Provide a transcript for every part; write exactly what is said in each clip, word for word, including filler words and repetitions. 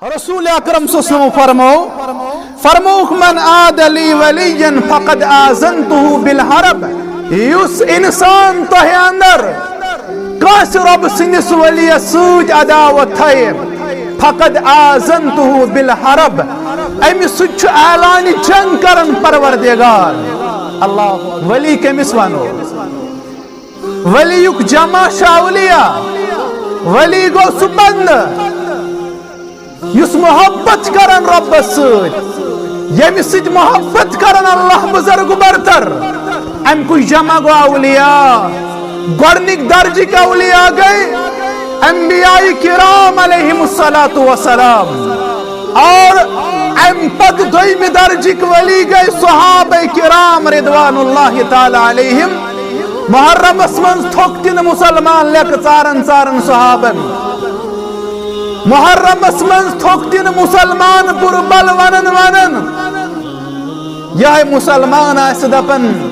رسول اکرم صلی اللہ علیہ وسلم فرمو، فرموک، "من عاد لی ولیا فقد آذنتہ بالحرب"۔ یُس انسان تۄہہِ اندر کٲنٛسہِ رۄب سٕنٛدِس ؤلیَس سۭتۍ عداوت تھایہِ، "فقد آذنتہ بالحرب"، اَمہِ سۭتۍ چھُ اعلانِ جنگ کران پروردگار۔ اللہ، ولی کٔمِس وَنو؟ ولیُک جمع چھُ اولیاء۔ ولی گوٚو سُہ بندٕ یُس محبت چھُ کران رۄبس سۭتۍ، ییٚمہِ سۭتۍ محبت چھُ کران اللہ بزرگ برتر، اَمہِ کُے جمع گوٚو اولیاء۔ گۄڈٕنِکۍ درجٕکۍ اولیاء گٔے انبیاء کرام علیہم الصلوۃ والسلام، اور اَمہِ پتہٕ دوٚیمہِ درجٕکۍ ولی گٔے صحابہ کرام رضوان اللہ تعالی علیہم۔ محرمس منٛز تھوٚک تِنہٕ مُسلمان لیٚکہٕ ژارن ژارن صحابن۔ محرمس منٛز تھوٚک تِنہٕ مُسلمان بُرٕ بل ونان ونان۔ یہے مُسلمان آسہِ دپان،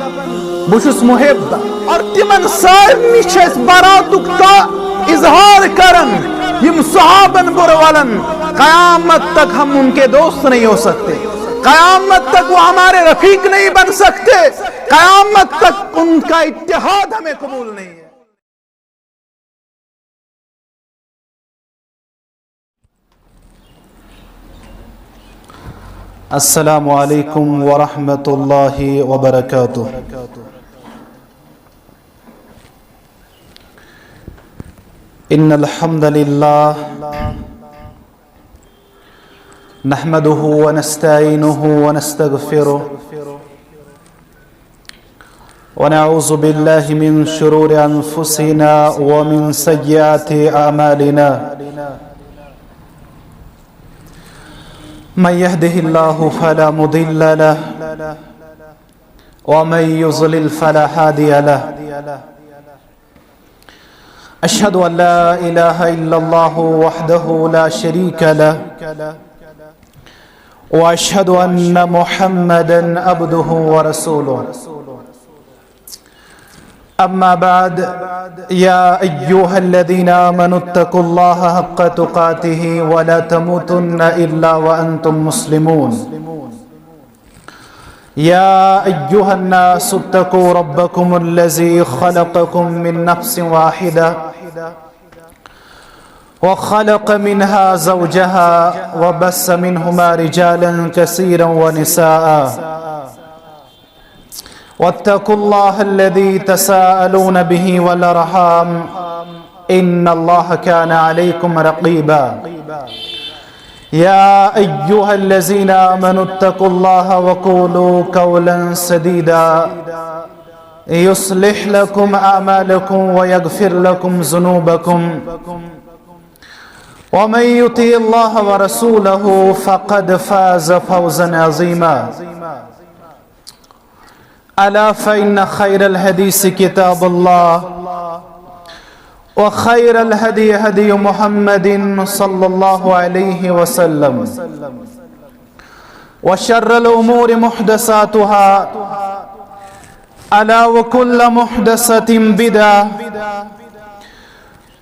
"بہٕ چھُس محب"۔ اور تِمن سارنٕے چھِ أسۍ براتُک تا اظہار کران، یِم صحابن بُرٕ ولان، "قیامت تک ہم ان کے دوست نہیں ہو سکتے، قیامت تک وہ ہمارے رفیق نہیں بن سکتے، قیامت تک ان کا اتحاد ہمیں قبول نہیں ہے۔" السلام عليكم ورحمة الله وبركاته. إن الحمد لله نحمده ونستعينه ونستغفره، ونعوذ بالله من شرور أنفسنا ومن سيئات أعمالنا. من يهده الله فلا مضل له، ومن يضلل فلا هادي له. أشهد أن لا إله إلا الله وحده لا شريك له، وأشهد أن محمدا عبده ورسوله. أما بعد، يا أيها الذين آمنوا اتقوا الله حق تقاته ولا تموتن إلا وأنتم مسلمون. يا أيها الناس اتقوا ربكم الذي خلقكم من نفس واحدة وخلق منها زوجها وبث منهما رجالا كثيرا ونساء، واتقوا الله الذي تساءلون به والأرحام، إن الله كان عليكم رقيبا. يا أيها الذين آمنوا اتقوا الله وقولوا قولا سديدا، يصلح لكم أعمالكم ويغفر لكم ذنوبكم، ومن يطع الله ورسوله فقد فاز فوزا عظيما. ألا فإن خير الحديث كتاب الله، وخير الهدي هدي محمد صلى الله عليه وسلم، وشر الأمور محدثاتها، ألا وكل محدثة بدعة،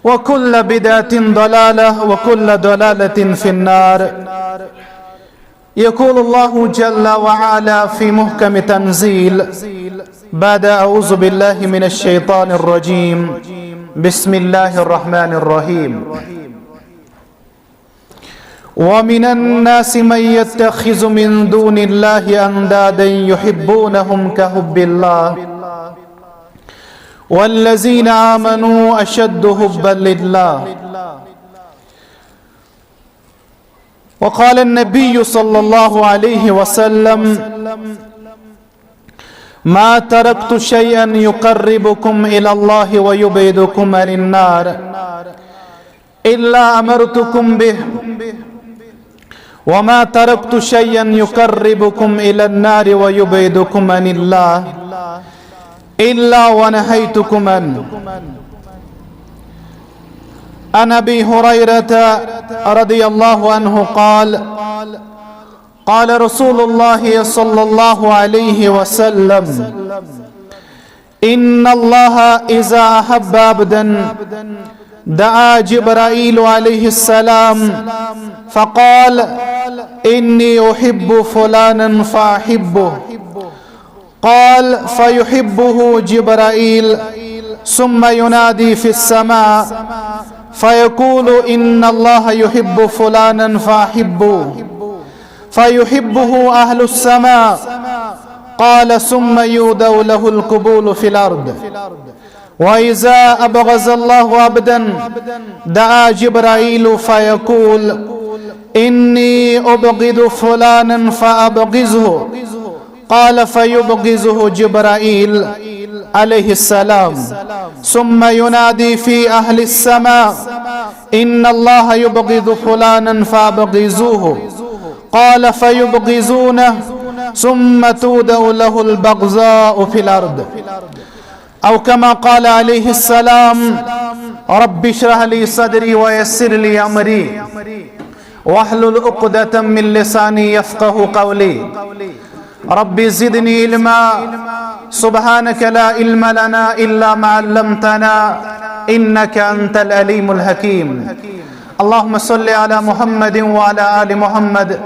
وكل بدعة ضلالة، وكل ضلالة في النار. يقول الله جل وعلا في محكم تنزيل بعد أعوذ بالله من الشيطان الرجيم، بسم الله الرحمن الرحيم. ومن الناس من يتخذ من دون الله أندادا يحبونهم كحب الله والذين آمنوا أشد حبا لله. وقال النبي صلى الله عليه وسلم: ما تركت شيئا يقربكم إلى الله ويبعدكم عن النار إلا أمرتكم به، وما تركت شيئا يقربكم إلى النار ويبعدكم عن الله إلا ونهيتكم عنه. عن أبي هريرة رضي الله عنه قال: قال رسول الله صلى الله عليه وسلم: إن الله إذا أحب عبدا دعا جبرائيل عليه السلام فقال: إني أحب فلانا فأحبه. قال: فيحبه جبرائيل، ثم ينادي في السماء فيقول: إن الله يحب فلانا فأحبوه، فيحبه أهل السماء. قال: ثم يوضع له القبول في الأرض. وإذا أبغض الله عبدا دعا جبرائيل فيقول: إني أبغض فلانا فأبغضه. قال: فيبغضه جبرائيل عليه السلام، ثم ينادي في أهل السماء: إن الله يبغض فلانا فأبغضوه. قال: فيبغضونه، ثم توضع له البغضاء في الأرض. أو كما قال عليه السلام: رب اشرح لي صدري ويسر لي أمري واحلل عقدة من لساني يفقه قولي. رب زدني علما. سبحانك لا علم لنا إلا ما علمتنا إنك أنت العليم الحكيم. اللهم صل على محمد وعلى آل محمد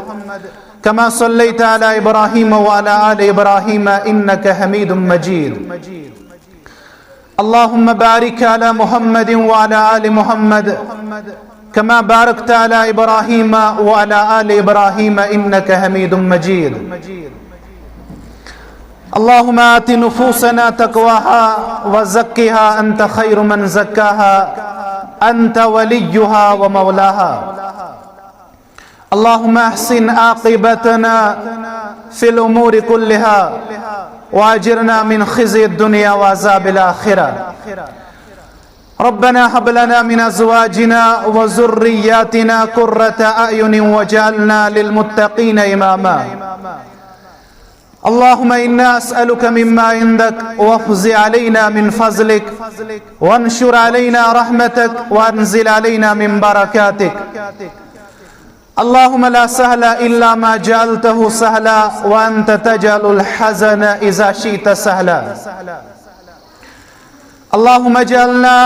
كما صليت على إبراهيم وعلى آل إبراهيم إنك حميد مجيد. اللهم بارك على محمد وعلى آل محمد كما باركت على إبراهيم وعلى آل إبراهيم إنك حميد مجيد. اللهم آت نفوسنا تقواها وزكها أنت خير من زكاها أنت وليها ومولاها. اللهم أحسن عاقبتنا في الأمور كلها وأجرنا من خزي الدنيا وعذاب الآخرة. ربنا هب لنا من أزواجنا وذرياتنا قرة أعين واجعلنا للمتقين إماما. اللهم إنا أسألك مما عندك وافض علينا من فضلك وانشر علينا رحمتك وأنزل علينا من بركاتك. اللهم لا سهل إلا ما جعلته سهلا وأنت تجعل الحزن إذا شئت سهلا. اللهم اجعلنا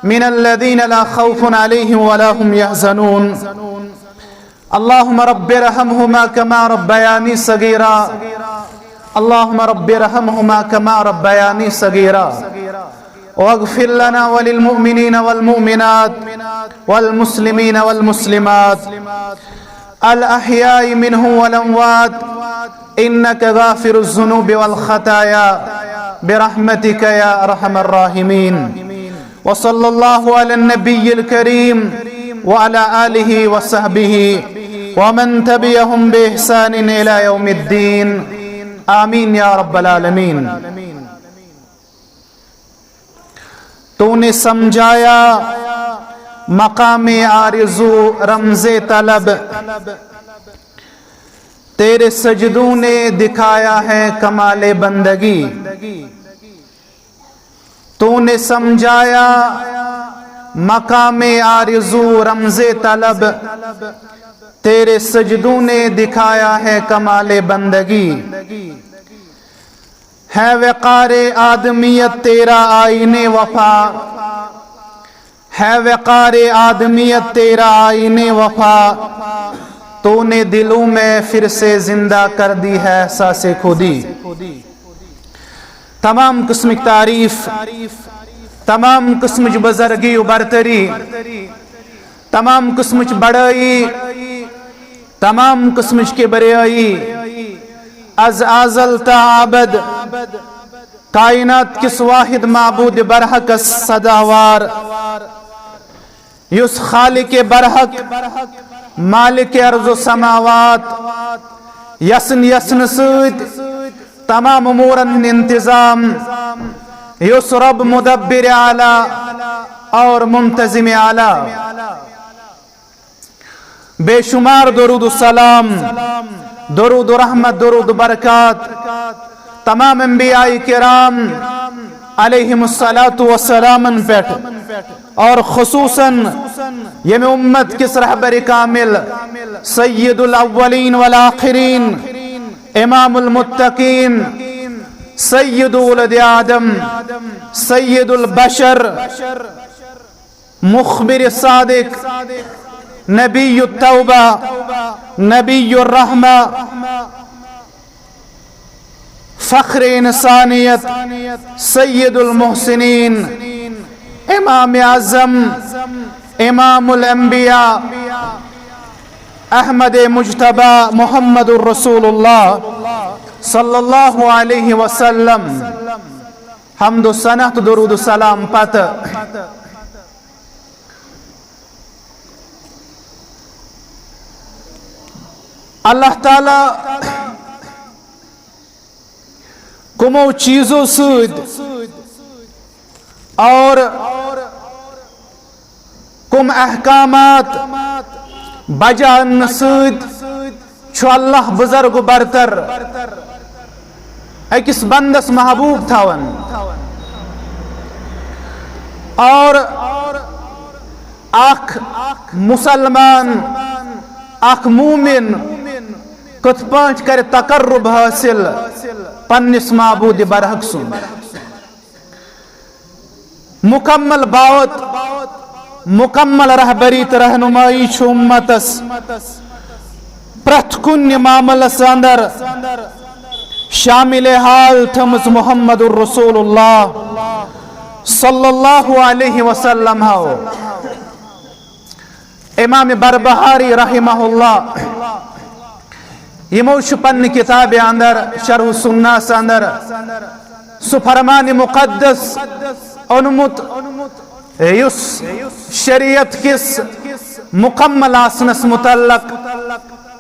من الذين لا خوف عليهم ولا هم يحزنون. اللهم رب ارحمهما كما ربياني صغيرا. اللهم رب ارحمهما كما ربياني صغيرا. واغفر لنا وللمؤمنين والمؤمنات والمسلمين والمسلمات الأحياء منهم والأموات إنك غافر الذنوب والخطايا برحمتك يا أرحم الراحمين. وصلى الله على النبي الكريم وعلى آله وصحبه ومن تبعهم بإحسان إلى يوم الدين. آمين يا رب العالمين. تو نے سمجھایا مقام آرزو رمز طلب، تیرے سجدوں نے دکھایا ہے کمال بندگی. تو نے سمجھایا مقام آرزو رمز طلب، تیرے سجدوں نے دکھایا ہے کمال بندگی. ہے وقار آدمیت تیرا آئین وفا، ہے وقار آدمیت تیرا آئین وفا، تو نے دلوں میں پھر سے زندہ کر دی ہے احساس خودی. تمام قسمٕچ تعریف، تمام قسمٕچ بزرگی و برتری، تمام قسمٕچ بڑٲیی، تمام قسمٕچ کبریٲیی، از ازل تا ابد کائنات کِس واحد معبود برحقس سزاوار، یُس خالق برحق، مالک ارض و سماوات، یسن یسن سۭتۍ تمام امورن ہُنٛد انتظام، یُس رب مدبر اعلیٰ اور منتظم اعلیٰ. بے شمار درود و سلام، درود و رحمت، درود و برکات تمام انبیاء کرام علیہم الصلوۃ والسلام پٮ۪ٹھ، اور خصوصاً ییٚمہِ امت کِس رہبر کامل، سید الاولین والآخرین، امام المتقین، سید ولد آدم، سید البشر، مخبر صادق، نبی التوبہ، نبی الرحمہ، فخر انسانیت، سید المحسنین، امام اعظم، امام الانبیاء، احمد مجتبی محمد الرسول اللہ صلی اللہ علیہ وسلم۔ حمد و ثنا تہٕ درود و سلام پتہٕ اللہ تعالیٰ کمو چیزو سۭتۍ اور کم احکامات بجا اننہٕ سۭتۍ چھُ اللہ بزرگ و برتر أکِس بندس محبوب تھاوان۔ اور اکھ مسلمان، اکھ مومن کتھ پٲٹھۍ کرِ تقرب حٲصِل پننِس معبود برحق سُنٛد؟ مکمل باوت، مکمل رہبری تہٕ رہنمائی چھُ امتس پرٛٮ۪تھ کُنہِ معاملس اندر شامل حال تھٲومٕژ محمد الرسول اللہ صلی اللہ علیہ وسلم ہو۔ امام بربہاری رحمہ اللہ، یمو چھُ پننہِ کتابہِ اندر، شرح السنہ اندر، سُہ فرمان مقدس اونمُت یُس شریعت کِس مکمل آسنس متعلق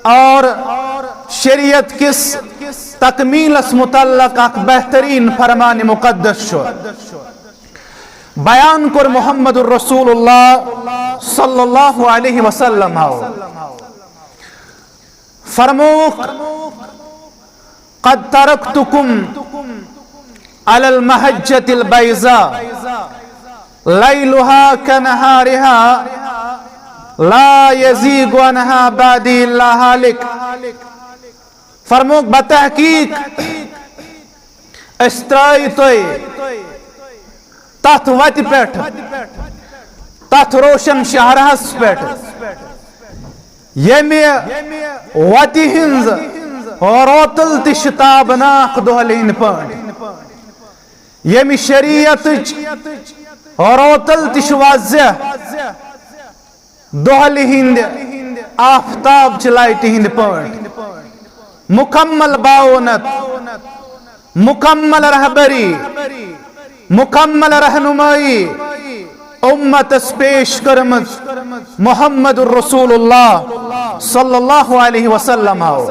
اور شریعت کِس تکمیلس متعلق اکھ بہترین فرمان مقدس چھُ۔ بیان کوٚر محمد الرسول اللہ صلی اللہ علیہ وسلم۔ فرموک، قد ترکتکم علی المحجة البیضاء لیلها کنہارها لا یزیغ عنها بعدی الا ہالک۔ فرموک، بتحقیق أسۍ ترٛٲے تُہۍ تتھ وتہِ پٮ۪ٹھ، تتھ روشن شہرس پٮ۪ٹھ، ییٚمہِ وتہِ ہٕنٛز روتل تہِ چھِ تابناک دۄہلہِ ہٕنٛدۍ پٲٹھۍ، ییٚمہِ شریعتٕچ روتل تہِ چھِ واضح دۄہلہِ ہٕنٛدِ آفتاب چہِ لایٹہِ ہٕنٛدِ پٲٹھۍ۔ مکمل باونت، مکمل رہبری، مکمل رہنمائی امتس پیش کٔرمٕژ محمد الرسول اللہ صلی اللہ علیہ وسلم ہو۔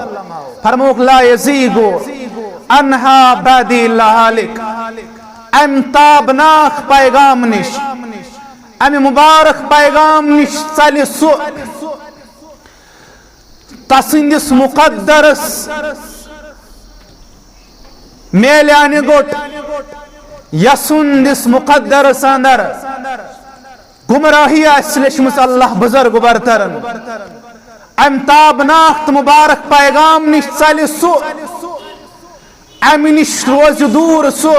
فرموک، لا یزیغ عنہا بعدی الا ہالک۔ امہِ تابناک پیغام نِش، امہِ مبارک پیغام نِش ژلہِ سُہ تسٕنٛدِس مقدرس میلہِ انہِ گوٚٹ، یسُنٛدِس مقدرس اندر گمراہی آسہِ لیچھمٕژ اللہ بزرگ برترن۔ امہِ تابناک تہٕ مبارک پیغام نِش ژلہِ سُہ، امہِ نِش روزِ دوٗر سُہ،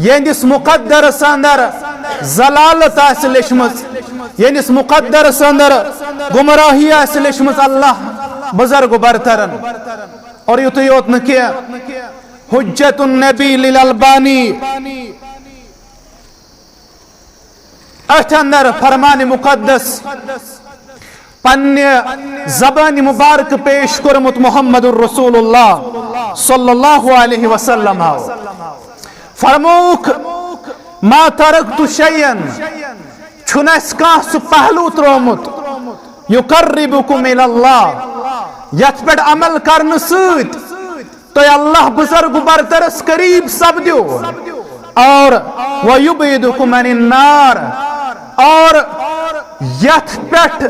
یہنٛدِس مقدرس اندر ضلالت آسہِ لیچھمٕژ، یہنٛدِس مقدرس اندر گمراہی آسہِ لیچھمٕژ اللہ بزرگ برترن۔ اور یُتُے یوت نہٕ کینٛہہ، حجت النبی للالبانی، أتھۍ اندر فرمان مقدس پننہِ زبانہِ مبارک پیش کوٚرمُت محمد الرسول اللہ صلی اللہ علیہ وسلم ہو۔ فرمووُکھ، ما ترکت شیئا، چھُنہٕ اَسہِ کانٛہہ سُہ پہلو ترٛوومُت، یقربکم الی اللہ، یتھ پٮ۪ٹھ عمل کرنہٕ سۭتۍ تُہۍ اللہ بزرگ برترس قریب سپدِو، اور ویبعدکم عن النار، اور یتھ پٮ۪ٹھ،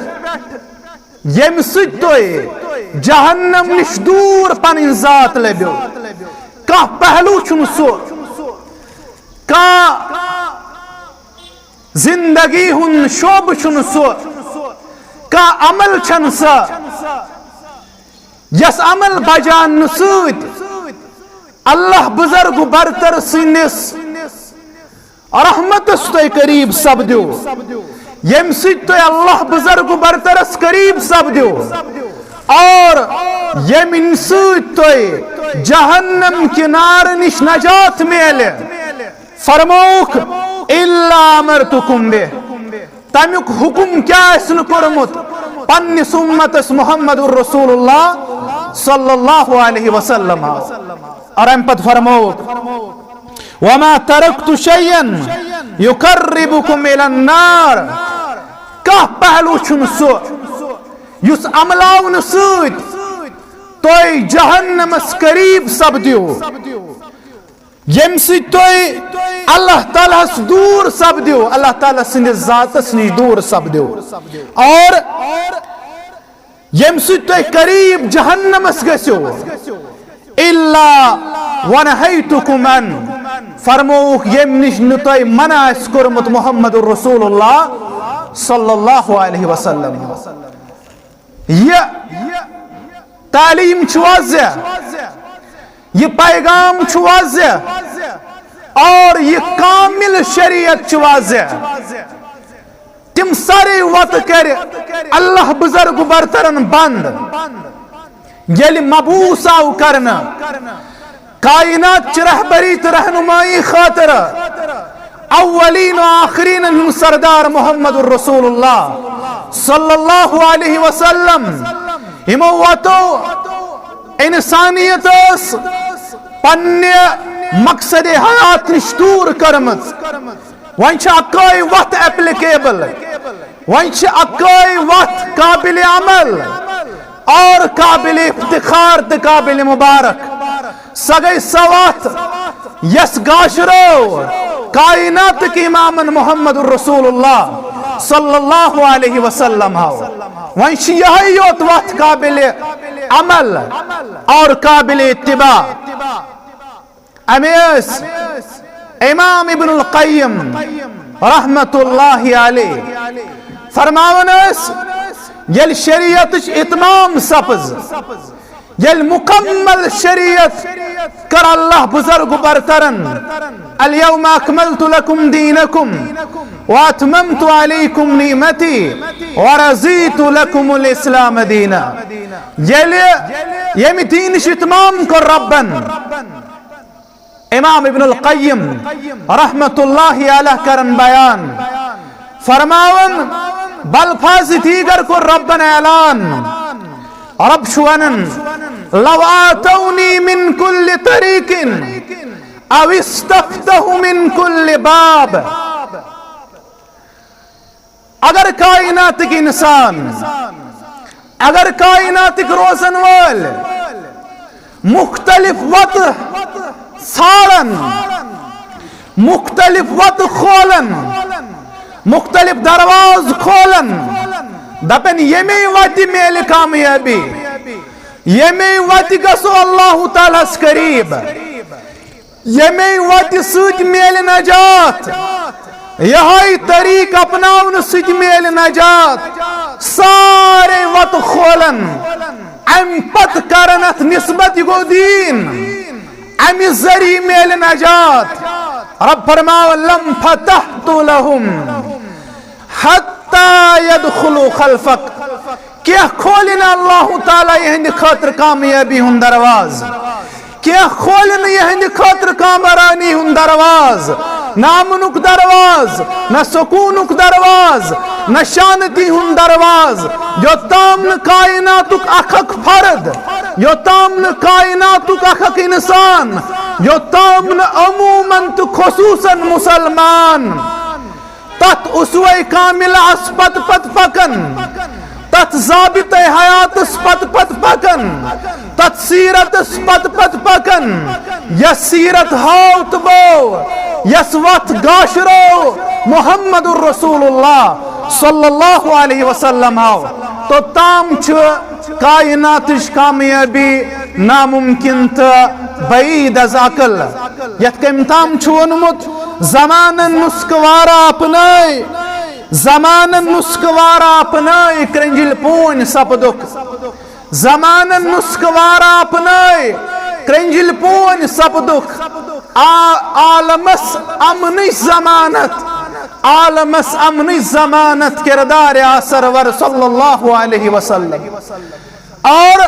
ییٚمہِ سۭتۍ تُہۍ جہنم نِش دوٗر پنٕنۍ ذات لٔبِو۔ کانٛہہ پہلو چھُنہٕ سُہ، کانٛہہ زندگی ہُنٛد شعبہٕ چھُنہٕ سُہ، کانٛہہ عمل چھَنہٕ سۄ، یس عمل بجانہٕ سۭتۍ اللہ بزرگ برتر سٕنٛدِس رحمتس تُہۍ قریب سپدِو۔ ییٚمہِ سۭتۍ تُہۍ اللہ بزرگ برترس قریب سپدِو اور ییٚمہِ سۭتۍ تۄہہِ جہنم کہِ نارٕ نِش نجات میلہِ، فرمووُکھ، "الا امرتکم بہ"، تمیُک حکم کیٛاہ آسہِ نہٕ کوٚرمُت پننِس امتس محمد رسول اللہ صلی اللہ علیہ وسلم۔ اور امہِ پتہٕ فرمووُکھ، "وما ترکت شیئا یقربکم الی النار"، کانٛہہ پہلو چھُنہٕ سُہ یُس عملاونہٕ سۭتۍ تُہۍ جہنمس قریب سپدِو، ییٚمہِ سۭتۍ تُہۍ اللہ تعالیٰ ہس دوٗر سپدِو، اللہ تعالیٰ سٕنٛدِس ذاتس نِش دوٗر سپدِو، اور ییٚمہِ سۭتۍ تُہۍ قریب جہنمس گٔژھِو، الا ونہیتکم عن، فرمووُکھ، ییٚمہِ نِش نہٕ تۄہہِ منع آسہِ کوٚرمُت محمد رسول اللہ صلی اللہ علیہ وسلم۔ یہِ تعلیم چھُ واضح، یہِ پیغام چھُ واضح، اور یہِ کامل شریعت چھُ واضح۔ تِم سارے وتہٕ کرِ اللہ بزرگ برترن بند، ییٚلہِ مبعوث آو کرنہٕ کائنات چہِ رہبری تہٕ رہنمائی خٲطرٕ اولین و آخرین ہُنٛد سردار محمد رسول اللہ صلی اللہ علیہ وسلم۔ یِمو وتو انسانیت ٲس پننہِ مقصد حیات نِش دوٗر کٔرمٕژ۔ وۄنۍ چھِ اکٲے وتھ applicable، وۄنۍ چھِ اکٲے وتھ قابل عمل اور قابل افتخار تہٕ قابل مبارک۔ سۄ گٔے سۄ وتھ یس گاشرو کائناتٕکۍ امامن محمد رسول اللہ صلی اللہ علیہ وسلم ہاو۔ وۄنۍ چھِ یہے یوت وتھ قابل عمل اور قابل اتباع۔ امی ٲسۍ امام ابن القیم رحمت اللہ علیہ فرماوان ٲسۍ، ییٚلہِ شریعتٕچ اتمام سپز، ییٚلہِ مکمل شریعت کٔر اللہ بزرگ برترن، "الیوم اکملت لکم دینکم واتممت علیکم نعمتی ورضیت لکم الاسلام دینا"، ییٚلہِ ییٚمہِ دیٖنٕچ اتمام کٔر ربن، امام ابن القیم رحمت اللہ علیہ کرن بیان، فرماون، بالفاظ دیگر کوٚر ربن اعلان۔ رب چھُ ونان، "لو آتونی من کل طریق او استفتح من کل باب"۔ اگر کائناتٕکۍ انسان، اگر کائناتٕکۍ روزن وٲلۍ مختلف وتہٕ ژھانڈن، مختلف وتہٕ کھولن، مختلف دروازٕ کھولن، دپن، "ییٚمے وتہِ میلہِ کامیٲبی، ییٚمے وتہِ گژھو اللہ تعالیٰ ہس قریب، ییٚمے وتہِ سۭتۍ میلہِ نجات، یہے طریق اپناونہٕ سۭتۍ میلہِ نجات"، سارے وتہٕ کھولن، امہِ پتہٕ کرن اتھ نسبت، یہِ گوٚو دیٖن، امہِ ذریعہٕ میلہِ نجات۔ رب فرماون، "لم فتحت لهم حتی یدخلوا خلفک"، کینٛہہ کھولہِ نہٕ اللہ تعالیٰ یِہنٛدِ خٲطرٕ کامیٲبی ہُنٛد دروازٕ، کینٛہہ کھولہِ نہٕ یِہنٛدِ خٲطرٕ کامرانی ہُنٛد دروازٕ، نہ امنُک دروازٕ، نہ سکوٗنُک دروازٕ، نہ شانتی ہُنٛد دروازٕ، یوٚتام نہٕ کائناتُک اکھ اکھ فرد، یوٚتام نہٕ کائناتُک اکھ اکھ انسان، یوٚتام نہٕ عموماً تہٕ خصوصاً مسلمان تتھ اسوہ کاملہ اس پتہٕ پتہٕ پکن، تتھ ضابطہ حیاتس پتہٕ پتہٕ پکن، تتھ سیرتس پتہٕ پتہٕ پکن، یس سیرت ہاو تہٕ بو، یس وتھ گاشرو محمد رسول اللہ صلی اللہ علیہ وسلم ہاو، توٚتام چھُ کائناتٕچ کامیٲبی ناممکن تہٕ بعید از عقل۔ یتھ کٔنۍ تام چھُ ووٚنمُت، زمانن نسخہٕ وارا اپنٲے، زمانن نسخہٕ وارا اپنٲے کرنجل پونۍ سپدُکھ۔ زمانن نسخہٕ وارا اپنٲے کرنجل پونۍ سپدُکھ۔ آ-، عالمس امنٕچ ضمانت، عالمس امنٕچ ضمانت کردار آ سرور صلی اللہ علیہ وسلم۔ اور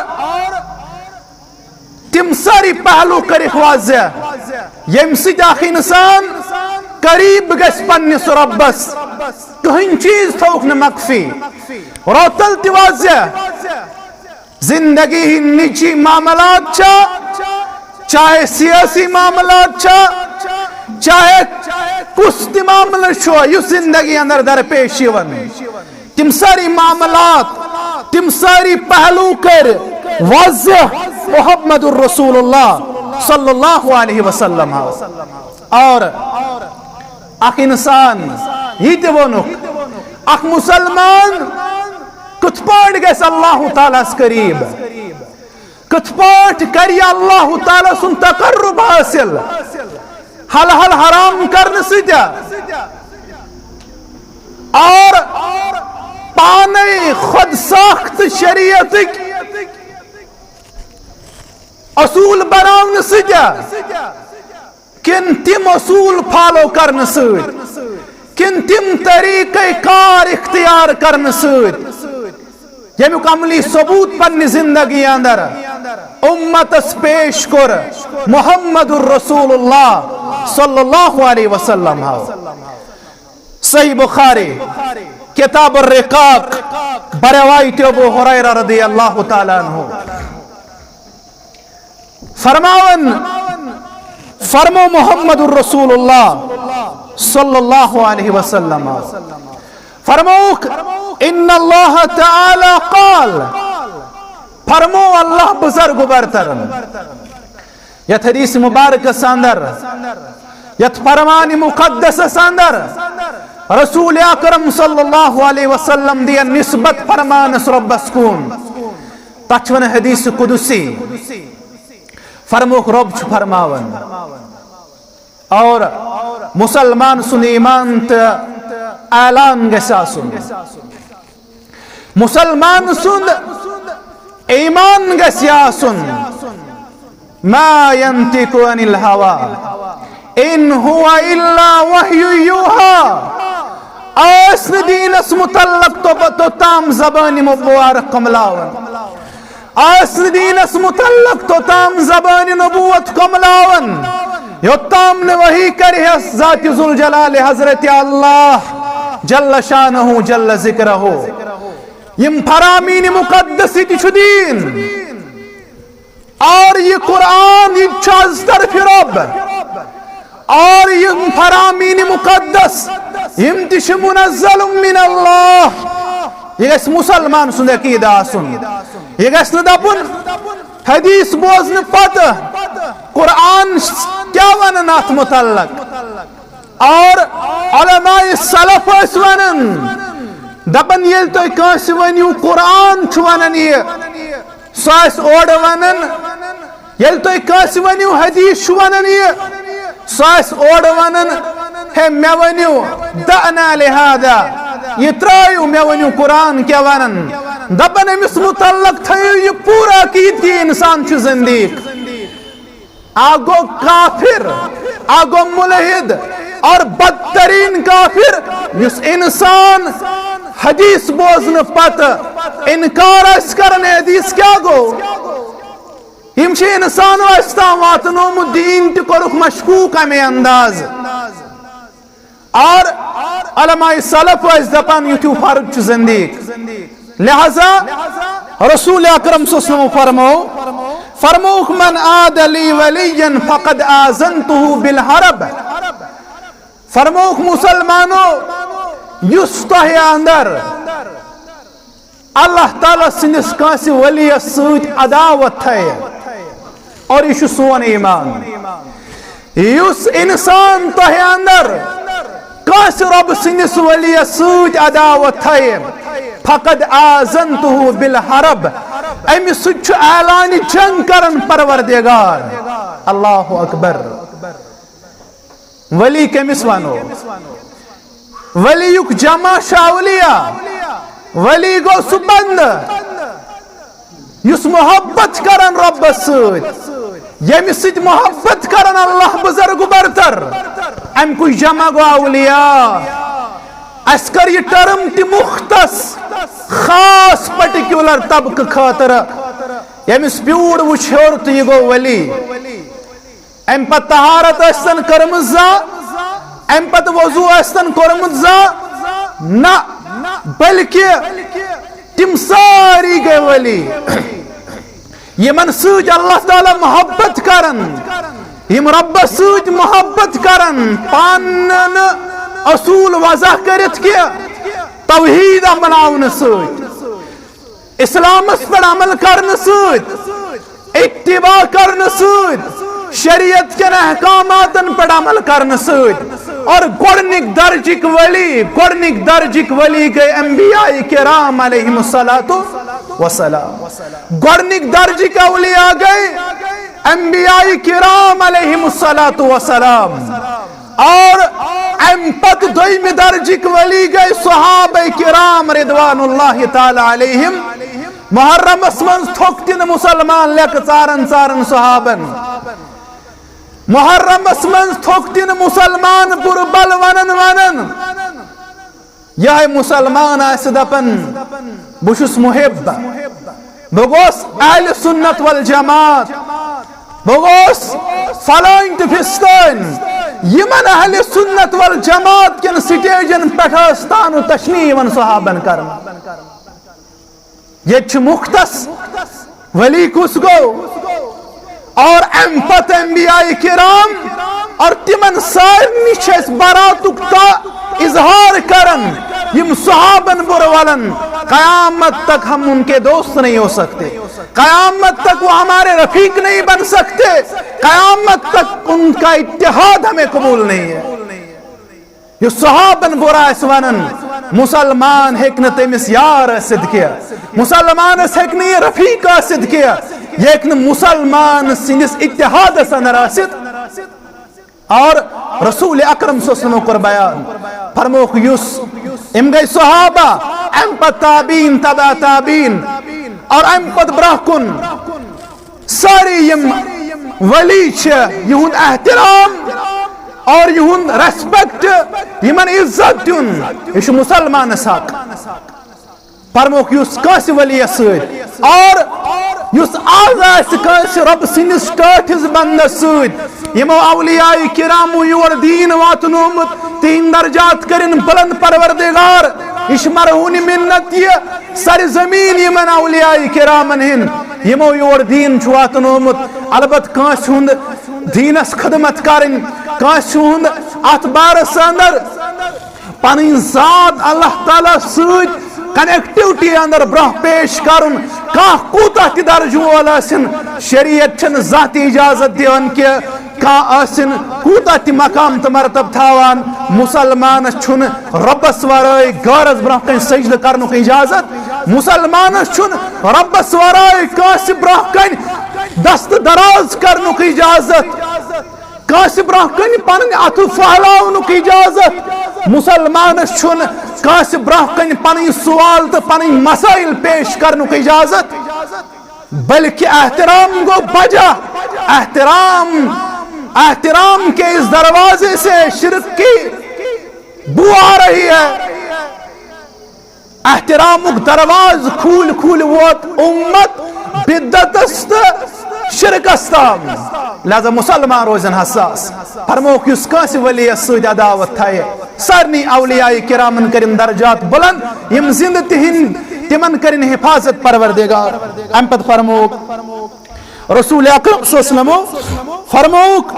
تِم سٲری پہلو کٔرِکھ واضح، ییٚمہِ سۭتۍ اکھ انسان قریب گژھِ پننِس رۄبس، کٕہٕنۍ چیٖز تھووُکھ نہٕ مخفی۔ روتل تہِ واضح، زندگی ہٕنٛدۍ نجی معاملات چھا، چاہے سیاسی معاملات چھا، چاہے کُس تہِ معاملہٕ چھُ، یُس زندگی اندر درپیش یِوان، تِم سٲری معاملات، تِم سٲری پہلو کٔرۍ واضح محمد الرسول اللہ صلی اللہ علیہ وسلم۔ اور اکھ انسان یہِ تہِ ووٚنُکھ، اکھ مسلمان کِتھ پٲٹھۍ گژھِ اللہ تعالیٰ ہس قریب، کِتھ پٲٹھۍ کرِ یہِ اللہ تعالیٰ سُنٛد تقرب حٲصِل، حلال حرام کرنہٕ سۭتۍ اور پانے خود ساخت شریعتٕکۍ اصوٗل بناونہٕ سۭتۍ، کِنہٕ تِم اصوٗل فالو کرنہٕ سۭتۍ، کِنہٕ تِم طریٖقے کار اختیار کرنہٕ سۭتۍ، ییٚمیُک عملی ثبوت پننہِ زندگی اندر امتس پیش کوٚر محمد الرسول اللہ صلی اللہ علیہ وسلم۔ صحیح بخاری، کتاب الرقاق، بروایت ابو ہریرہ رضی اللہ تعالیٰ عنہ۔ فرماون، فرمو محمد الرسول اللہ صلی اللہ علیہ وسلم، فرموک، ان اللہ تعالیٰ قال، فرمو اللہ بزرگ برترن۔ یتھ حدیث مبارکس اندر، یتھ فرمان مقدسس اندر رسول اکرم صلی اللہ علیہ وسلم دِیَن نسبت فرمانس رۄبس کُن، تتھ چھِ ونان حدیث قدسی۔ فرموک رۄب چھُ فرماوان، اور مسلمان سُنٛد ایمان تہٕ اعلان گژھِ آسُن۔ مسلمان سُنٛد ایمان گژھِ آسُن، ما ينطق عن الهوى ان هو الا وحي يوحى۔ آس نہٕ دیٖنس متعلق تو-، توٚتام زبانہِ مبارک کملاوان، آس نہٕ دیٖنس متعلق توٚتام زبانہِ نبوت کملاوان، یوٚتام نہٕ وحی کرِہس ذات ذوالجلال حضرت اللہ جل شانہ جل ذکرہ۔ یِم فرامین مقدس، یہِ تہِ چھُ دیٖن۔ اور یہِ قرآن، یہِ تہِ چھُ از طرفِ رۄب۔ اور یِم فرامین مقدس، یِم تہِ چھِ منزل من اللہ۔ یہِ گژھِ مسلمان سُنٛد عقیدٕ آسُن۔ یہِ گژھِ نہٕ دپُن حدیث بوزنہٕ پتہٕ قرآن کیٛاہ ونان اتھ متعلق۔ اور علماء سلف ٲسۍ ونان، دپان، ییٚلہِ تُہۍ کٲنٛسہِ ؤنِو قرآن چھُ ونان یہِ، سُہ آسہِ اورٕ ونان، ییٚلہِ تُہۍ کٲنٛسہِ ؤنِو حدیث چھُ ونان یہِ، سُہ آسہِ اورٕ ونان، ہے مےٚ ؤنِو دعنا لہذا، یہِ ترٲیِو، مےٚ ؤنِو قرآن کیٛاہ ونان۔ دپان أمِس متعلق تھٲیِو یہِ پوٗرٕ عقیدٕ کہِ یہِ انسان چھُ زندیق۔ اکھ گوٚو کافر، اکھ گوٚو ملحد، اور بدترین کافر یُس انسان حدیث بوزنہٕ پتہٕ انکار آسہِ کران، حدیث کیٛاہ گوٚو؟ یِم چھِ انسانو اَسہِ تام واتنومُت، دیٖن تہِ کوٚرُکھ مشکوک امے انداز۔ اور علماء سلف ٲسۍ دپان، یُتھ ہیوٗ فرد چھُ زندیق۔ لہذا رسول اکرم صلی اللہ علیہ وسلم فرمو، فرموک، من عاد لی ولیا فقد آذنتہ بالحرب۔ فرموک، مسلمانو، یُس تۄہہِ اندر اللہ تعالیٰ سٕنٛدِس کٲنٛسہِ ؤلیَس سۭتۍ عداوت تھایہِ، اور یہِ چھُ سون ایمان۔ یُس انسان تۄہہِ اندر کٲنٛسہِ رۄبہٕ سٕنٛدِس ؤلیَس سۭتۍ عداوت تھایہِ، فقد آذنتہ بالحرب، أمِس سۭتۍ چھُ اعلانِ جنگ کران پروردگار۔ اللہ اکبر۔ ولی کٔمِس ونو؟ ولی یُک جمع چھُ اولیاء۔ ولی گوٚو سُہ بندٕ یُس محبت چھُ کران رۄبس سۭتۍ، ییٚمِس سۭتۍ محبت کران اللہ بزرگ برتر، امہِ کُے جمع گوٚو اولیاء۔ اسہِ کٔر یہِ ٹرم تہِ مختص خاص پرٹیکولر طبقہٕ خٲطرٕ، ییٚمِس پیوٗر وٕچھ ہیوٚر تہٕ یہِ گوٚو ولی۔ امہِ پتہٕ طہارت ٲسۍتن کٔرمٕژ زانٛہہ، امہِ پتہٕ وضوٗ ٲسۍتن کوٚرمُت زانٛہہ، نہ، بلکہِ تِم سٲری گٔے ولی۔ یِمن سۭتۍ اللہ تعالیٰ محبت کرن، یِم رۄبس سۭتۍ محبت کرن، پانہٕ نہٕ اصوٗل وضع کٔرِتھ کینٛہہ، توحید اپناونہٕ سۭتۍ، اسلامس پٮ۪ٹھ عمل کرنہٕ سۭتۍ، اتباع کرنہٕ سۭتۍ، شریعت کٮ۪ن احکاماتن پٮ۪ٹھ عمل کرنہٕ سۭتۍ۔ اور گۄڈنِکۍ درجٕکۍ ولی، گۄڈنِکۍ درجٕکۍ ولی گٔے انبیاء کرام علیہم الصلوۃ والسلام۔ گۄڈنِکۍ درجٕکۍ اولیاء گٔے انبیاء کرام علیہم الصلوۃ والسلام۔ اور امہِ پتہٕ دوٚیمہِ درجٕکۍ ولی گٔے صحابہ کرام رضوان اللہ تعالیٰ علیہم۔ محرمس منٛز تھوٚکھ تہِ نہٕ مسلمان لیٚکہٕ ژارن ژارن صحابن۔ محرمس منٛز تھوٚکھ تہِ نہٕ مسلمان بُرٕ بل ونان ونان۔ یہے مسلمان آسہِ دپان، بہٕ چھُس محب، بہٕ گوس اہل سنت والجماعت، بہٕ گوس فلٲنۍ تہٕ فستٲنۍ۔ یِمن اہل سنت والجماعت کٮ۪ن سٹیجن پٮ۪ٹھ ٲس طعن و تشنیع یِوان صحابن کرنہٕ۔ ییٚتہِ چھُ مختص ولی کُس گوٚو؟ اور امہِ پتہٕ انبیاء کرام اور تِمن سارنٕے چھِ أسۍ براتُک تا اظہار کران، یِم صحابن بُرٕ ولن، قیامت تک ہم ان کے دوست نہیں ہو سکتے، قیامت تک وہ ہمارے رفیق نہیں بن سکتے، قیامت تک ان کا اتحاد ہمیں قبول نہیں ہے۔ یُس صحابن بُرٕ آسہِ ونان، مسلمان ہیٚکہِ نہٕ تٔمِس یار ٲسِتھ کینٛہہ، مسلمانس ہیٚکہِ نہٕ یہِ رفیق ٲسِتھ کینٛہہ، یہِ ہیٚکہِ نہٕ مسلمان سٕنٛدِس اتحادس اندر ٲسِتھ۔ اور رسول اکرم صلی اللہ علیہ وسلم کوٚر بیان، فرمووُکھ، یُس، یِم گٔے صحابہ، امہِ پتہٕ تابعین، تبع تابعین، اور امہِ پتہٕ برونٛہہ کُن سٲری یِم ولی چھِ، یِہُنٛد احترام اور یِہُنٛد ریسپیکٹ، یِمن عزت دیُن، یہِ چھُ مسلمانس حق۔ فرمووُکھ، یُس کٲنٛسہِ ولیَس سۭتۍ اور یُس آز آسہِ کٲنٛسہِ رۄب سٕنٛدِس ٹٲٹھِس بندس سۭتۍ، یِمو اولیاء کرامو یور دیٖن واتنومُت، تِہِنٛدۍ درجات کٔرِن بلند پروردگار۔ یہِ چھِ مرہون منت یہِ سر زمین یِمن اولیاء کرامن ہِنٛد، یِمو یور دیٖن چھُ واتنومُت۔ البتہ کٲنٛسہِ ہُنٛد دیٖنس خدمت کرٕنۍ، کٲنٛسہِ ہُنٛد اتھ بارس اندر پنٕنۍ ذات اللہ تعالیٰ سۭتۍ کنیکٹیوٹی اندر برونٛہہ پیش کرُن، کانٛہہ کوٗتاہ تہِ درجہٕ وول ٲسِن، شریعت چھنہٕ زانٛہہ تہِ اجازت دِوان کہِ کانٛہہ ٲسِن کوٗتاہ تہِ مقام تہٕ مرتب تھاوان، مسلمانس چھُنہٕ رۄبس ورٲے غٲرس برونٛہہ کنہِ سجدٕ کرنُک اجازت، مسلمانس چھُنہٕ رۄبس ورٲے کٲنٛسہِ برونٛہہ کنہِ دست دراز کرنُک اجازت۔ کٲنٛسہِ برونٛہہ کنہِ پنٕنۍ اتھٕ پھہلاونُک اجازت۔ مسلمانس چھُنہٕ کٲنٛسہِ برونٛہہ کنہِ پنٕنۍ سوال تہٕ پنٕنۍ مسائل پیش کرنُک اجازت، بلکہ احترام گوٚو بجا۔ احترام، احترام کے اس دروازے سے شرک کی بو آ رہی ہے۔ احترامُک دروازٕ کھوٗلۍ کھوٗلۍ ووت اُمت بدعتس تہٕ شرکس تام۔ لہذا مسلمان روزن حساس۔ فرمووُکھ، یُس کٲنٛسہِ ؤلیَس سۭتۍ عداوت تھایہِ، سارنٕے اولیاء کرامن کٔرِن درجات بلند، یِم زندٕ تِہنٛدۍ، تِمن کٔرِن حفاظت پروردگار۔ امہِ پتہٕ فرمووُکھ رسول اکرم صلی اللہ علیہ وسلمو، فرمووُکھ،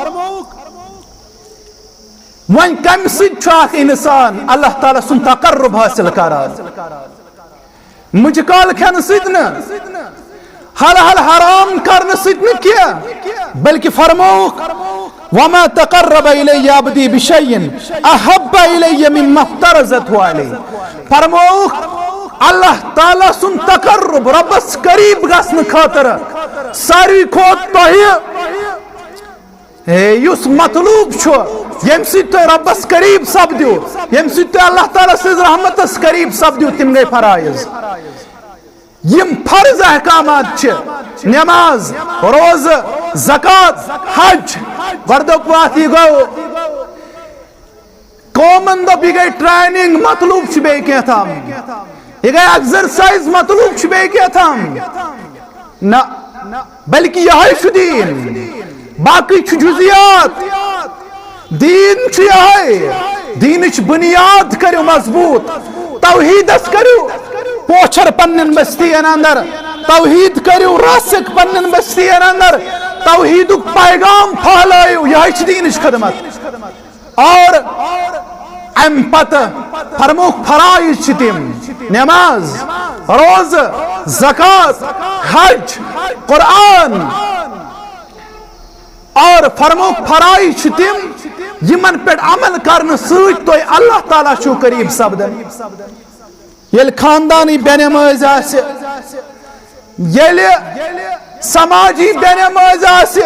وۄنۍ کمہِ سۭتۍ چھُ اکھ انسان اللہ تعالیٰ سُنٛد تقرب حٲصِل کران؟ مُجہِ کال کھٮ۪نہٕ سۭتۍ نہٕ، حلال حرام کرنہٕ سۭتۍ نہٕ کینٛہہ، بلکہِ فرمووُکھ، "وما تقرب الی عبدی بشیء احب الی مما افترضته علیہ۔" فرمووُکھ، اللہ تعالیٰ سُنٛد تقرب، رۄبس قریب گژھنہٕ خٲطرٕ ساروی کھۄتہٕ تۄہہِ ہے، یُس مطلوب چھُ، ییٚمہِ سۭتۍ تُہۍ رۄبس قریب سپدِو، ییٚمہِ سۭتۍ تُہۍ اللہ تعالیٰ سٕنٛز رحمتس قریب سپدِو، تِم گٔے فرائض۔ یِم فرض احکامات چھِ، نماز، روزٕ، زکوٰۃ، حج، گۄڈٕ دوٚپ اَتھ، یہِ گوٚو قومن دوٚپ، یہِ گٔے ٹریننگ، مطلوب چھُ بیٚیہِ کینٛہہ تام، یہِ گٔے ایکزرسائز، مطلوب چھُ بیٚیہِ کینٛہہ تام۔ نہ، بلکہ یہے چھُ دین، باقی چھُ جزیات۔ دین چھُ یہے، دینٕچ بنیاد کٔرِو مضبوط، توحیدس کٔرِو پوچھر پننٮ۪ن بستین اندر، توحید کٔرِو راسخ پننٮ۪ن بستین اندر، توحیدُک پیغام پھہلٲیِو، یہے چھِ دینٕچ خدمت۔ اور امہِ پتہٕ فرمووُکھ فرائض چھِ تِم، نماز، روزٕ، زکوٰۃ، حج، قرآن، اور فرمووُکھ فرائض چھِ تِم یِمن پٮ۪ٹھ عمل کرنہٕ سۭتۍ تُہۍ اللہ تعالیٰ چھِو قریب سپدان۔ ییٚلہِ خاندانی بے نمٲز آسہِ، ییٚلہِ سماجی بے نمٲز آسہِ،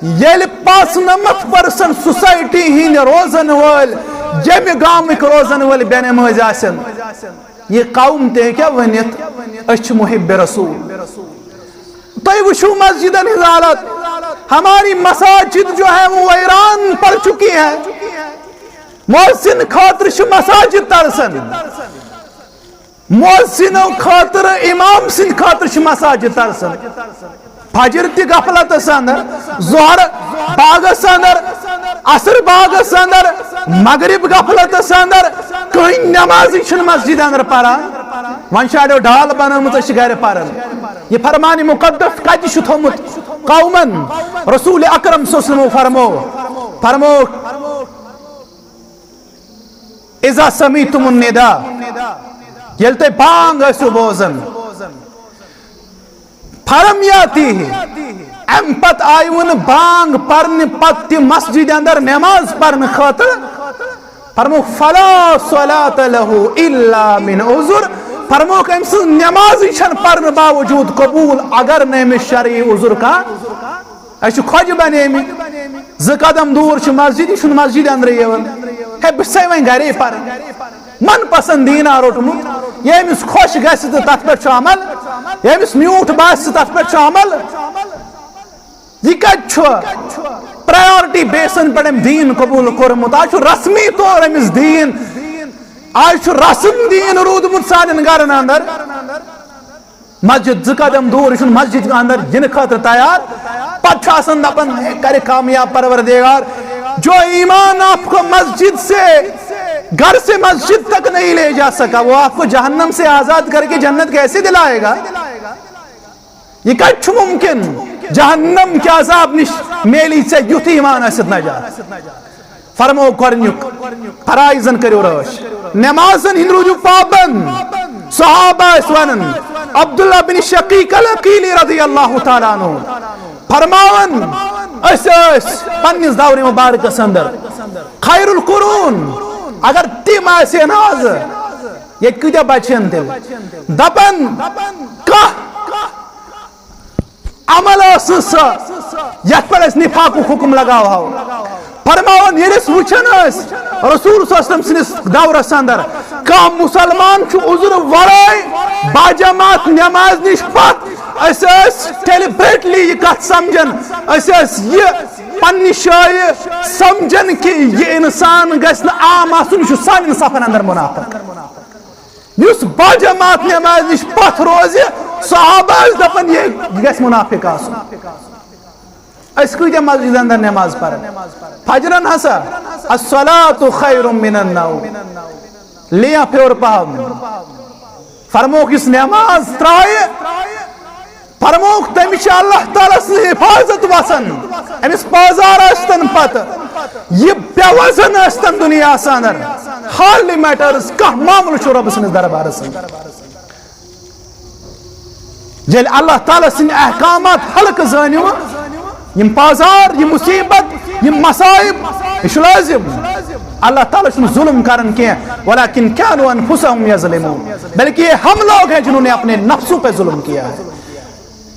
ییٚلہِ پانٛژنمتھ پٔرسنٹ سوسائٹی ہٕنٛدۍ روزن وٲلۍ، ییٚمہِ گامٕکۍ روزن وٲلۍ بے نمٲز آسن، یہِ قوم تہِ ہیٚکیٛاہ ؤنِتھ، أسۍ چھِ محب رسول؟ تُہۍ وٕچھِو مسجدن ہٕنٛز حالت، ہماری مساجد جو ہے وہ ویران پڑ چکی ہے۔ مؤذن خٲطرٕ چھِ مساجد ترسان، مؤذنو خٲطرٕ، امام سٕنٛدِ خٲطرٕ چھِ مساجد ترسان۔ فجر تہِ غفلتس اندر، ظہر باغس اندر، عصر باغس اندر، مغرب غفلتس اندر، کٕہٕنۍ نمازٕے چھُنہٕ مسجد اندر پران۔ وۄنۍ چھِ اڑیو ڈال بنٲومٕژ، أسۍ چھِ گرِ پران۔ یہِ فرمان مقدس کتہِ چھُ تھوٚمُت قومن؟ رسول اکرم صلی اللہ علیہ وسلم فرمو، فرمو، اذا سمعتم النداء، ییٚلہِ تُہۍ بانگ ٲسِو بوزان، فلم یاتیہ، امہِ پتہٕ آیہِ وُنہٕ بانگ پرنہٕ پتہٕ تہِ مسجد اندر نماز پرنہٕ خٲطرٕ، فرمووُکھ، فلا صلاة لہ الا من عذر، فرمووُکھ، أمۍ سٕنٛز نمازٕے چھنہٕ پرنہٕ باوجود قبول اگر نہٕ أمِس شرعی عذر کانٛہہ۔ أسۍ چھِ خۄجہِ بنیمٕتۍ، زٕ قدم دوٗر چھِ مسجد، یہِ چھُنہٕ مسجد اندرٕے یِوان۔ ہے، بہٕ چھُسے وۄنۍ گرے پران۔ من پسند دیٖنا روٚٹمُت، ییٚمِس خۄش گژھِ تہٕ تتھ پٮ۪ٹھ چھُ عمل، ییٚمِس میوٗٹھ باسہِ تہٕ تتھ پٮ۪ٹھ چھُ عمل۔ یہِ کتہِ چھُ پرایورٹی بیسن پٮ۪ٹھ أمۍ دیٖن قبوٗل کوٚرمُت؟ آز چھُ رسمی طور أمِس دیٖن، آز چھُ رسم دیٖن روٗدمُت سانٮ۪ن گرن اندر۔ مسجد زٕ قدم دوٗر، یہِ چھُنہٕ مسجد اندر یِنہٕ خٲطرٕ تیار۔ پتہٕ چھُ آسان دپان، "ہے، کرِ کامیاب پروردگار، جو ایمان آپ کو مسجد سے، گھر سے مسجد تک نہیں لے جا سکا، وہ آپ کو جہنم سے آزاد کر کے جنت کیسے دلائے گا؟" یہِ کتہِ چھُ مُمکِن؟ جہنم کہِ عذاب نِش میلی ژےٚ یُتھ ایمان ٲسِتھ نجات۔ فرمو گۄڈنیُک، فرائضن کٔرِو رٲچھ، نمازن ہِنٛدۍ روٗزِو پابند۔ صحابہ ٲسۍ ونان، عبداللہ بن شقیق العقیلی رضی اللہ تعالیٰ عنہ فرماوان، أسۍ ٲسۍ پننِس دورِ مبارکس اندر خیر القرون، اگر تِم آسہِ ہن آز، ییٚتہِ کۭتیاہ بچہِ ہن تیٚلہِ؟ دپان، کانٛہہ عمل ٲس نہٕ سۄ یتھ پٮ۪ٹھ أسۍ نفاقُک حکم لگاوہو۔ فرماوان، ییٚلہِ أسۍ وٕچھان ٲسۍ رسول صلی اللہ علیہ وسلم سٕنٛدِس دورس اندر کانٛہہ مسلمان چھُ عذر ورٲے باجماعت نماز نِش پتھ، أسۍ ٲسۍ ڈیلیبریٹلی یہِ کتھ سمجھان، أسۍ ٲسۍ یہِ پننہِ جایہِ سمجھان کہِ یہِ انسان گژھِ نہٕ عام آسُن، یہِ چھُ سانٮ۪ن صفن اندر منافق۔ یُس باجماعت نماز نِش پتھ روزِ، صحابہ ٲسۍ دپان، یہِ، یہِ گژھِ منافق آسُن۔ أسۍ کۭتیاہ مسجد اندر نماز پران؟ فجرن ہسا، الصلاۃ خیر من النوم، لیا پھیور پہم۔ فرموکھ، یُس نماز ترایہِ، فرموکھ، تٔمِس چھِ اللہ تعالیٰ سٕنٛز حفاظت وسان۔ أمِس پازار ٲسۍتن پتہٕ، یہِ بے وزن ٲسۍتن دُنیاہس اندر، hardly matters، کانٛہہ معاملہٕ چھُ رۄبہٕ سٕنٛدِس دربارس اندر۔ ییٚلہِ اللہ تعالیٰ سٕنٛدۍ احکامات ہلکہٕ زٲنِو، یِم پازار، یِم مصیبت، یِم مصائب، یہِ چھُ لٲزِم۔ اللہ تعالیٰ چھُنہٕ ظلم کران کینٛہہ، ولکن کانوا انفسہم یظلمون، بلکہ یہ ہم لوگ ہیں جنہوں نے اپنے نفسوں پہ ظلم کیا ہے۔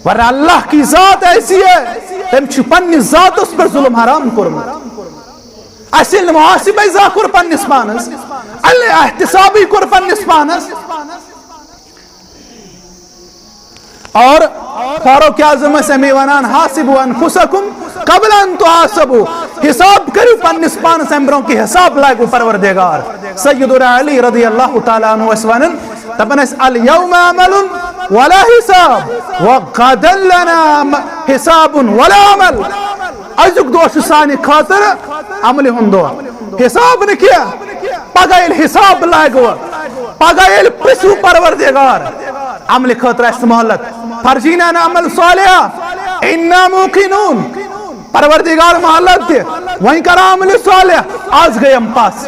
ورنہ اللہ کی ذات ایسی ہے، تٔمۍ چھُ پننہِ ذاتس پٮ۪ٹھ ظلم حرام کوٚرمُت۔ اَسہِ ییٚلہِ محاسبے زانٛہہ کوٚر پننِس پانس، اَلہِ احتسابٕے کوٚر پننِس پانس۔ اور فاروق اعظم ٲسۍ اَمے وَنان، حاسبوا انفسکم قبل ان تحاسبوا، حساب کٔرِو پننِس پانس، امہِ برونٛہہ کہِ حساب لاگو پروردگار۔ سیدنا علی رضی اللہ تعالیٰ عنہ ٲسۍ ونان، دپان ٲسۍ، "الیوم عمل ولا حساب، وغدا لنا حساب ولا عمل۔" أزیُک دۄہ چھُ سانہِ خٲطرٕ عملہِ ہُنٛد دۄہ، حساب نہٕ کینٛہہ۔ پگاہ ییٚلہِ حساب لاگو، پگاہ ییٚلہِ پرژھو پروردگار، عملہِ خٲطرٕ آسہِ مہلت۔ فرجینا نعمل صالحا انا موقنون۔ پروردگار مہلت دِ، وۄنۍ کر عمل صالح، آز گٔیم پس۔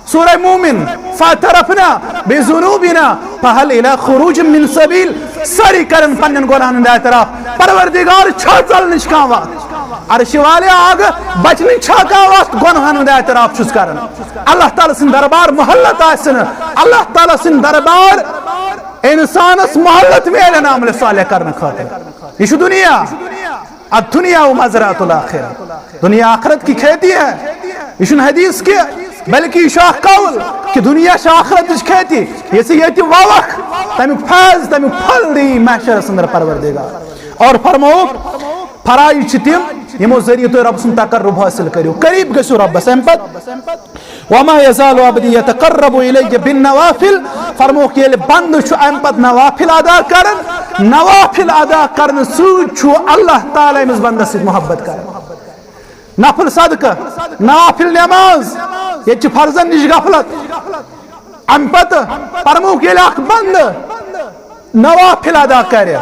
سورہ مومن، فاعترفنا بذنوبنا فهل الى خروج من سبیل۔ سٲری کرن پننٮ۪ن گۄناہن ہُنٛد اعتراف، پروردگار، چھا ژلنٕچ کانٛہہ وتھ؟ عرشہِ والے آگہٕ بچنٕچ چھا کانٛہہ وتھ؟ گۄناہن ہُنٛد اعتراف چھُس کران۔ اللہ تعالیٰ سٕنٛدِ دربار مہلت آسہِ نہٕ، اللہ تعالیٰ سٕنٛدِ دربار انسانس مہلت میلن عمل صالح کرنہٕ خٲطرٕ۔ یہِ چھُ دُنیا۔ الدنیا و مزرعۃ الآخرہ۔ دنیا آخرت کی کھیتی ہے۔ یہ چھُنہٕ حدیث کینٛہہ، بلکہ یہ چھُ اکھ قول کہ دنیا چھِ آخرتٕچ کھیتی۔ یہِ ژٕ ییٚتہِ ووکھ، تمیُک فیض، تمیُک پھل دی محشرس اندر پروردگار۔ اور فرمووُکھ، فرائض چھِ تِم، یِمو ذٔریعہٕ تُہۍ رۄب سُنٛد تقرب حٲصِل کٔرِو، قریب گٔژھِو رۄبس۔ امہِ پتہٕ، وما يزال عبدي يتقرب الي بالنوافل۔ فرمووُکھ، ییٚلہِ بندٕ چھُ امہِ پتہٕ نوافل ادا کران، نوافل ادا کرنہٕ سۭتۍ چھُ اللہ تعالیٰ أمِس بندس سۭتۍ محبت کران۔ نفل صدقہٕ، نوافل نماز، ییٚتہِ چھِ فرضن نِش غفلت۔ امہِ پتہٕ فرمووُکھ، ییٚلہِ اکھ بندٕ نوافل ادا کرِ،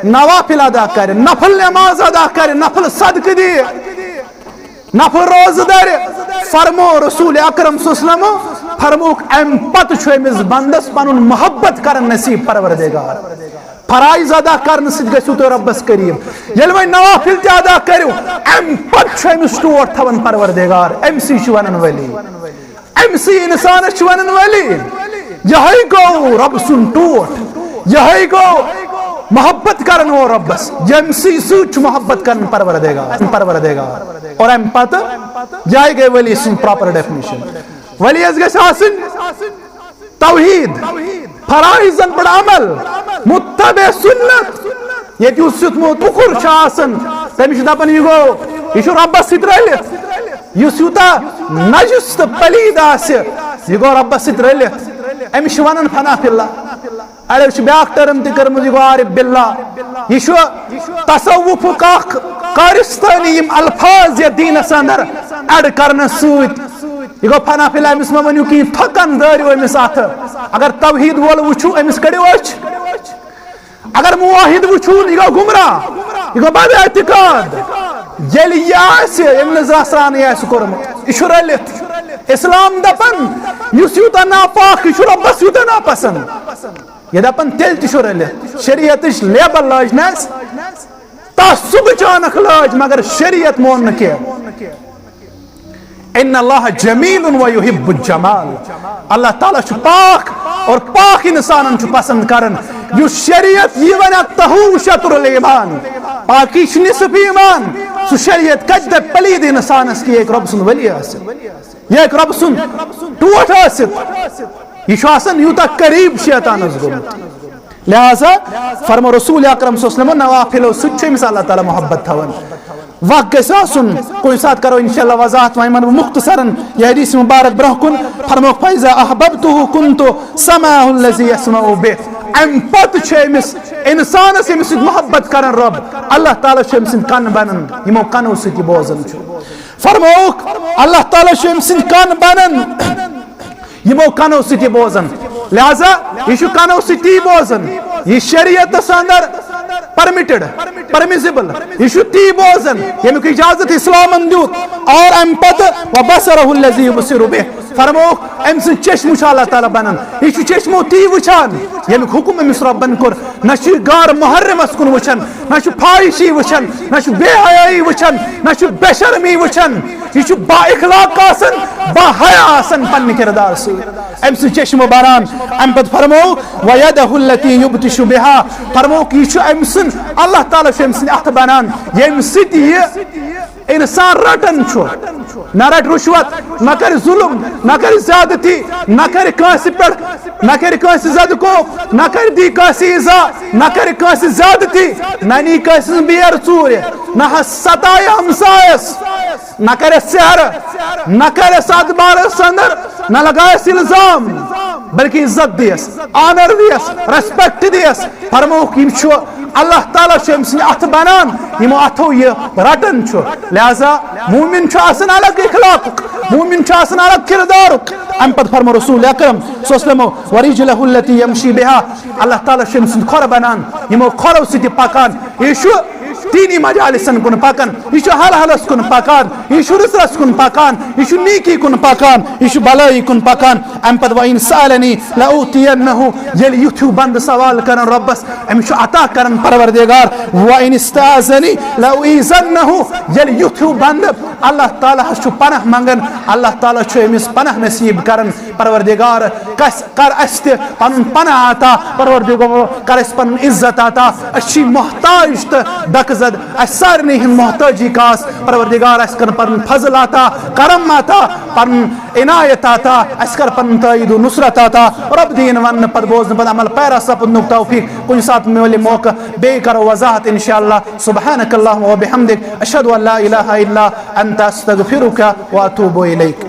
نوافل ادا کرِ، نفل نماز ادا کرِ، نفل صدقہٕ دِیہِ، نفل روزٕ دارِ، فرمو رسول اکرم صلی اللہ علیہ وسلم، فرمووُکھ، امہِ پتہٕ چھُ أمِس بندس پنُن محبت کرن نصیب پروردگار۔ فرائض ادا کرنہٕ سۭتۍ گٔژھِو تُہۍ رۄبس قریب۔ ییٚلہِ وۄنۍ نوافل تہِ ادا کٔرِو، امہِ پتہٕ چھُ أمِس ٹوٹھ تھاوان پروردگار، أمۍ سٕے چھُ ونان ولی۔ أمۍ سٕے انسانس چھُ ونان ولی۔ یہے گوٚو رۄب سُنٛد ٹوٹھ، یہے گوٚو محبت کرن وول رۄبس، ییٚمہِ سٕے سۭتۍ چھُ محبت کران پروردگار، پروردگار۔ اور امہِ پتہٕ یہے گٔے ولی سٕنٛز proper definition۔ ولی یس گژھِ آسٕنۍ توحید، فرائضن پٮ۪ٹھ عمل، متبع سنت۔ ییٚتہِ یُس یُتھ موت بُکُر چھُ آسان، تٔمِس چھُ دپان، یہِ گوٚو، یہِ چھُ رۄبس سۭتۍ رٔلِتھ۔ یُس یوٗتاہ نجس تہٕ پلید آسہِ، یہِ گوٚو رۄبس سۭتۍ رٔلِتھ۔ أمِس چھِ ونان فنا فی اللہ۔ اڑیو چھِ بیاکھ term تہِ کٔرمٕژ، یہِ گوٚو عارف باللہ۔ یہِ چھُ تصوفُک اکھ کارستٲنی، یِم الفاظ یتھ دیٖنس اندر add کرنہٕ سۭتۍ۔ یہِ گوٚو فنا فی اللہ، أمِس مہ ؤنِو کِہیٖنۍ، تھۄکن دٲرِو أمِس اتھٕ۔ اگر توحید وول وٕچھِو، أمِس کٔڑِو أچھ۔ اگر موحد وٕچھُن، یہِ گوٚو گمراہ، یہِ گوٚو بد اعتقاد۔ ییٚلہِ یہِ آسہِ، ییٚمۍ نہٕ زانٛہہ سرٛانٕے آسہِ کوٚرمُت، یہِ چھُ رٔلِتھ۔ اسلام دپان، یُس یوٗتاہ ناپاک، یہِ چھُ رۄبس یوٗتاہ ناپسنٛد۔ یہِ دپان، تیٚلہِ تہِ چھُ رٔلِتھ۔ شریعتٕچ label لٲجنس، تعصبٕچ عٲنکھ لٲج، مگر شریعت مون نہٕ کینٛہہ۔ ان اللہ جمیل و یحب الجمال۔ اللہ تعالیٰ چھُ پاک اور پاک انسانن چھُ پسند کران۔ یُس شریعت یی ونہِ، الطہور شطر الایمان، پاکی چھِ نصف ایمان۔ سُہ شریعت کتہِ دپہِ پلید انسانس کہِ یہِ ہیٚکہِ رۄب سُنٛد ولی ٲسِتھ، یہِ ہیٚکہِ رۄب سُنٛد ٹوٹھ ٲسِتھ۔ یہِ چھُ آسان یوٗتاہ قریب شیطانس گوٚمُت۔ لہذا فرمو رسول اکرم صلی اللہ علیہ وسلم، نوافلو سۭتۍ چھُ أمِس اللہ تعالیٰ محبت تھاوان۔ وقت گژھِ آسُن، کُنہِ ساتہٕ کرو انشاءاللہ وضاحت، وۄنۍ ونہٕ بہٕ مختصرن یہِ حدیث مبارک برونٛہہ کُن۔ فرمووُکھ، فاذا احببته كنت سمعه الذي يسمع به۔ امہِ پتہٕ چھُ أمِس انسانس، ییٚمِس سۭتۍ محبت کران رۄب، اللہ تعالیٰ چھُ أمۍ سٕنٛدۍ کن بنان، یِمو کنو سۭتۍ یہِ بوزان چھُ۔ فرمووُکھ، اللہ تعالیٰ چھُ أمۍ سٕنٛدۍ کن بنان، یِمو کنو سۭتۍ یہِ بوزان۔ لہذا یہِ چھُ کنو سۭتۍ تی بوزان، یہِ شریعتس اندر permitted، permissible، یہِ چھُ تی بوزان، ییٚمیُک اجازت اسلامن دیُت۔ اور امہِ پتہٕ، وبصره الذي يبصر به، فرمووُکھ، أمۍ سُنٛد چشمہٕ چھُ اللہ تعالیٰ بنان، یہِ چھُ چشمو تی وٕچھان، ییٚمیُک حُکم أمِس رۄبن کوٚر۔ نہ چھُ یہِ غٲر محرمس کُن وٕچھان، نہ چھُ فاحشی وٕچھان، نہ چھُ بے حیٲیی وٕچھان، نہ چھُ بے شرمی وٕچھان۔ یہِ چھُ با اخلاق آسان، با حیا آسان پننہِ کردار سۭتۍ۔ أمۍ سٕنٛز چشمہٕ بران۔ امہِ پتہٕ فرموو، ويده التي يبطش بها، فرمووُکھ، یہِ چھُ أمۍ سُنٛد، اللہ تعالیٰ چھُ أمۍ سٕنٛدِ اَتھٕ بنان، ییٚمہِ سۭتۍ یہِ انسان رٹان چھُ۔ نہ رٹہِ رشوت، نہ کرِ ظلم، نہ کرِ زیادتی، نہ کرِ کٲنٛسہِ پٮ۪ٹھ، نہ کرِ کٲنٛسہِ زدٕ کوب، نہ کرِ دی کٲنٛسہِ ایزا، نہ کرِ کٲنٛسہِ زیادتی، نہ نی کٲنٛسہِ ہٕنٛز بیر ژوٗرِ، نہ حظ ستایہِ ہمسایس۔ نہ کرٮ۪س ژیرٕ، نہ کرٮ۪س اتھ بارس اندر، نہ لگایس الزام، بلکہ عزت دیس، آنر دیس، ریسپیکٹ دیس۔ فرمووُکھ، یِم چھُ، اللہ تعالیٰ چھُ أمۍ سٕنٛدِ اتھٕ بنان، یِمو اتھو یہِ رٹان چھُ۔ لہذا مومن چھُ آسان الگ اخلاقُک، مومن چھُ آسان الگ کردارُک۔ امہِ پتہٕ فرموو رسول اکرم صلی اللہ علیہ وسلم، ورجلہ التی یمشی بہا، اللہ تعالیٰ چھُ أمۍ سُنٛد کھۄر بنان، یِمو کھۄرو سۭتۍ یہِ پکان۔ یہِ چھُ دینی مجالسن کُن پکان، یہِ چھُ حل حلس کُن پکان، یہِ چھُ رٕژرس کُن پکان، یہِ چھُ نیکی کُن پکان، یہِ چھُ بلٲیی کُن پکان۔ امہِ پتہٕ وَإِنْ سَأَلَنِي لَأُعْطِيَنَّهُ، ییٚلہِ یُتھ ہیوٗ بندٕ سوال کران رۄبس، أمِس چھُ عطا کران پروردگار۔ وَإِنْ اسْتَعَاذَنِي لَأُعِيذَنَّهُ، ییٚلہِ یُتھ ہیوٗ بندٕ اللہ تعالیٰ ہس چھُ پناہ منگان، اللہ تعالیٰ چھُ أمِس پناہ نصیب کران۔ پروردگار، کس کر اسہِ تہِ پنُن پناہ عطا، پروردگار کر اسہِ پنُن عزت عطا۔ أسۍ چھِ محتاج تہٕ ڈکہٕ زد، اسہِ سارنٕے ہٕنٛز محتاجی کاس۔ پروردگار، اسہِ کر پنُن فضل عطا، کرم عطا، پنُن عنایت عطا، اسہِ کر پنُن تٲیید و نصرت عطا۔ رب دین وننہٕ پتہٕ، بوزنہٕ پتہٕ عمل پیرا سپدنُک توفیق۔ کُنہِ ساتہٕ میلہِ موقع، بیٚیہِ کرو وضاحت انشاءاللہ۔ سبحانک اللہم و بحمدک، اشہد ان لا الہ الا انت، استغفرک و اتوب الیک۔